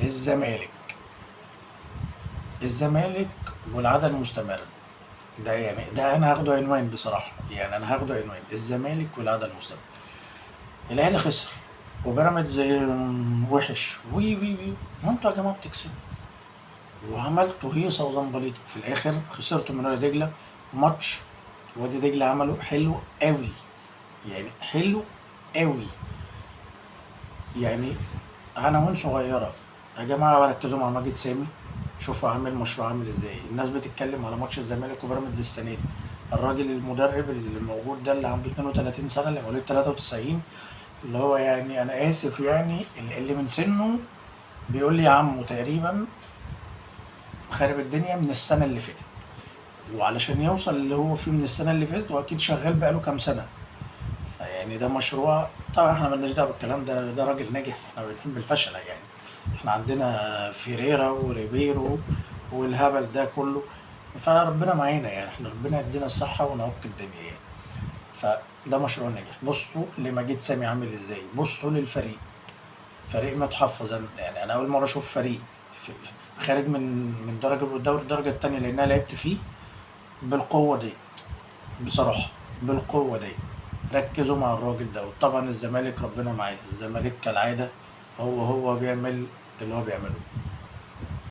الزمالك، الزمالك والعدم المستمر ده، يعني ده انا هاخده عنوان بصراحة، يعني انا هاخده عنوان الزمالك والعدم المستمر. الاهلي خسر وبيراميدز وحش، وي وي وي، ما انتوا يا جماعة بتكسبوا وعملتوا هيصه وزنبليطه، في الاخر خسرتوا من وادي دجله. ماتش وادي دجله عمله حلو قوي، يعني حلو قوي، يعني عناوين صغيرة يا جماعة، ركزوا مع ماجد سامي، شوفوا عامل مشروع عامل ازاي. الناس بتتكلم على ماتش الزمالك وبيراميدز السنة دي، الراجل المدرب اللي موجود ده اللي عنده 32 سنة، اللي مواليد 93، اللي هو يعني انا اسف يعني اللي من سنة بيقول لي يا عمو تقريبا، خارب الدنيا من السنة اللي فاتت، وعلشان يوصل اللي هو فيه من السنة اللي فاتت واكيد شغال بقاله كام سنة، فيعني ده مشروع. طبعا احنا مالناش دعوه بالكلام ده، ده راجل ناجح، احنا بنحب الفشل يعني، احنا عندنا فيريرا وريبيرو والهبل ده كله، فربنا معانا يعني، احنا ربنا يدينا الصحة ونعك الدنيا يعني. فده مشروع ناجح. بصوا لمجيد سامي عامل ازاي، بصوا للفريق، فريق متحفظ. يعني انا اول مرة اشوف فريق خارج من درجه الدوري الدرجة الثانية، لان انا لعبت فيه بالقوة دي بصراحة، بالقوة دي. ركزوا مع الراجل ده. وطبعا الزمالك ربنا معاه، الزمالك كالعادة هو بيعمل اللي هو بيعمله.